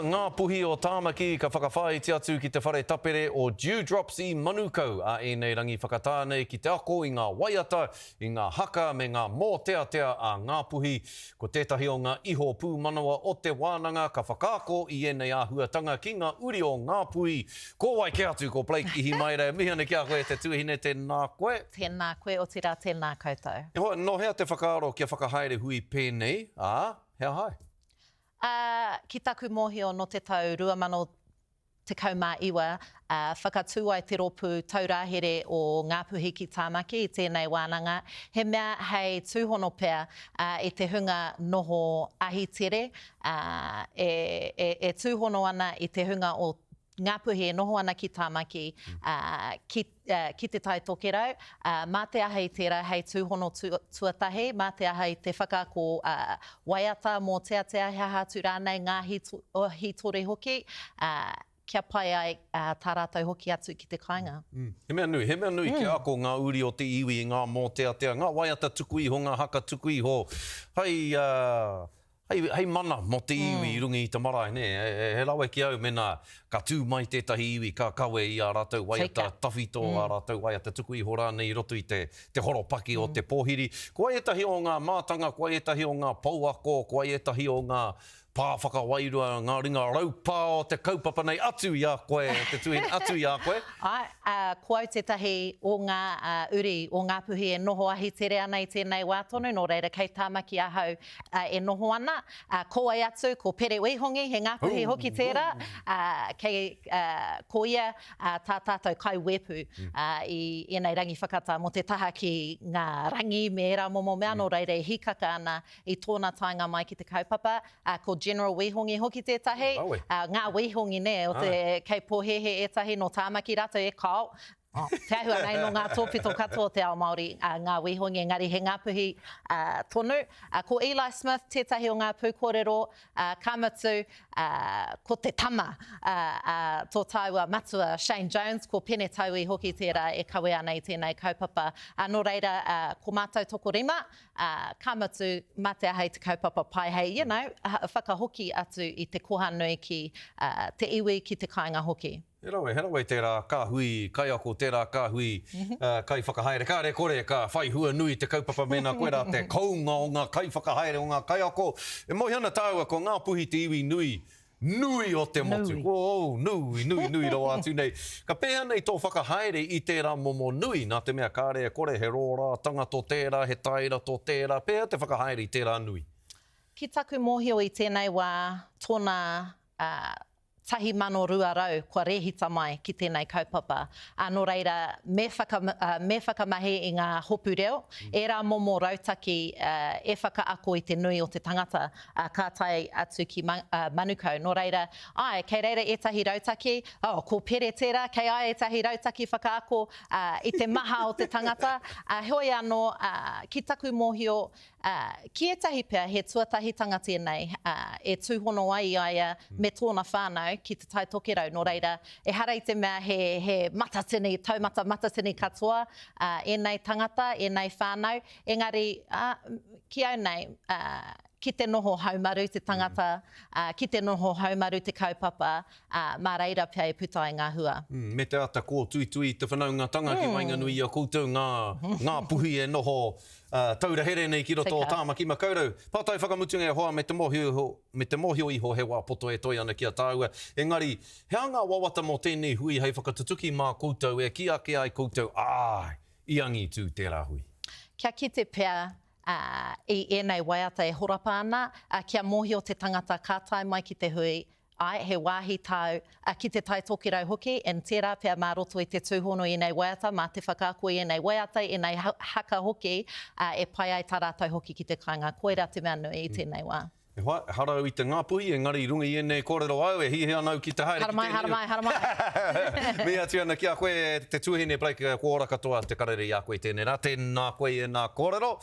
Ngā Puhi o Tāmaki ka whakawhāiti atu ki te whare tapere o Dew Drops i Manukau a ēnei rangi whakatā nei ki te ako i ngā waiata, i ngā haka me ngā mōteatea a Ngāpuhi. Ko tētahi o ngā iho pūmanawa o te wānanga ka whakaako i ēnei āhuatanga ki ngā uri o Ngāpuhi. Ko wai kē atu ko Blake Ihimaera e mihi ana ki a koe e te tuahine, tēnā koe. Tēnā koe, otirā tēnā koutou. E hoa, nō hea te whakaaro kia whakahaere hui pēnei, ā, he aha ai? Ā, ki taku mōhio nō te tau 2019, ā, whakatū ai te rōpū taurahere o Ngāpuhi ki Tāmaki i tēnei wānanga, he mea hei tūhono pea, ā, i te hunga noho ahi tere, ā, e, e, e tūhono ana i te hunga o Ngāpuhi e noho ana ki Tāmaki, ā, ki, ki Te Tai Tokerau, ā, mā te aha i tērā hei tūhono tuatahi, mā te aha i te whakaako waiata, mōteatea, he aha atu rānei, ngā hītori hoki, ā, kia pai ai tā rātou hoki atu ki te kāinga. He mea nui, he mea nui kia ako ngā uri o te iwi i ngā mōteatea, ngā waiata tuku iho, ngā haka tuku iho, hei, ā, Hei, hei mana mō te iwi i runga i te marae, nē? He rawe ki au mēnā ka tū mai tētahi iwi ka kawe i ā rātou waiata tawhito, ā rātou waiata tuku iho rānei i roto i te, te horopaki o te pōhiri. Ko wai ētahi o ngā mātanga, ko wai ētahi o ngā pouako, ko wai ētahi o ngā pā whakawairua, ngā ringa raupā o te kaupapa nei atu i a koe, te tuahine, atu i a koe? Āe, ā, ko au tētahi o ngā uri o Ngāpuhi e noho ahi tere ana i tēnei wā tonu, nō reira kei Tāmaki ahau e noho ana, ko wai atu, ko Pere Wīhongi, he Ngāpuhi hoki tērā, kei, ko ia tā tātou kaiwēpu i ēnei rangi whakatā mō te taha ki ngā rangi me ērā momo mea, nō reira e hīkaka ana i tōna taenga mai ki te kaupapa, ko General Wīhongi hoki tētahi, ngā Wīhongi nē, o te, kei pōhēhē ētahi nō Tāmaki rātou e kāo, Oh, te āhua nei nō ngā tōpito katoa o te ao Māori ngā wīhongi, engari he Ngāpuhi tonu. Ko Eli Smith tētahi o ngā pūkōrero, ka mutu, ko te tama a tō tāua matua Shane Jones, ko Pene Taui hoki tērā e kawe ana i tēnei kaupapa. Nō reira, ko mātou tokorima, ka mutu, mā te aha i te kaupapa pai hei, you know, whakahoki atu i te koha nui ki te iwi, ki te kāinga hoki. He rawe, he rawe tērā kāhui kaiako, tērā kāhui kaiwhakahaere. Kāre kore ka whai hua nui te kaupapa mēnā koirā te kounga o ngā kaiwhakahaere, o ngā kaiako. E mōhio ana tāua ko Ngāpuhi te iwi nui, nui o te motu. Nui. Oh, nui, nui, nui rawa atu nei. Ka pēhea nei tō whakahaere i tērā momo nui, nā te mea kāre e kore he rōrātanga tō tērā, he taera tō tērā. Pēhea te whakahaere i tērā nui? Ki taku mōhio i tēnei wā, tōna 1,200 kua rēhita mai ki tēnei kaupapa. Ā, nō reira, me whaka, me whakamahi i ngā hopu reo, ērā momo rautaki e whakaako i te nui o te tangata, ā, ka tae atu ki Manukau. Nō reira, āe, kei reira ētahi rautaki, oh, ko Pere tērā, kei a ia ētahi rautaki whakaako, ā, i te maha o te tangata, ā, heoi anō, ā, ki taku mōhio, Ā, ki ētahi pea he tuatahitanga tēnei, ā, e tūhono ai i a ia me tōna whānau ki Te Tai Tokerau, nō reira, ehara i te mea he, he matatini, taumata matatini katoa, ā, ēnei tangata, ēnei whānau, engari, ā, ki au nei, ā, ki te noho haumaru te tangata, ā, ki te noho haumaru te kaupapa, ā, mā reira pea e puta ai ngā hua. Me te āta kōtuitui i te whanaungatanga ki waenganui i a koutou ngā, ngā puhi e noho Taura here nei ki roto o Tāmaki Makaurau. Pātai whakamutunga e hoa me te mōhio iho, me te mōhio iho he wā poto e toe ana ki a tāua. Engari, he aha ngā wawata mō tēnei hui hei whakatutuki mā koutou e kī ake ai koutou, āe, i angitū tērā hui? Kia kite pea i ēnei waiata e horapa ana, kia mōhio te tangata ka tae mai ki te hui, Āe, he wāhi tāu, ā, ki Te Tai Tokerau hoki, and tērā pea mā roto i te tūhono i ēnei waiata, mā te whakaako i ēnei waiata, ēnei haka hoki, ā, e pai ai tā rātou hoki ki te kāinga. Koirā te mea nui i tēnei wā. E hoa, ehara au i te Ngāpuhi, engari i runga i ēnei kōrero au, e hiahia ana au ki te haere ki tēnei. Haramai, haramai, haramai! Mihi atu ana ki a koe, te tuahine Blake, kua ora katoa te karere i a koe i tēnei rā. Tēnā koe i ēnā kōrero.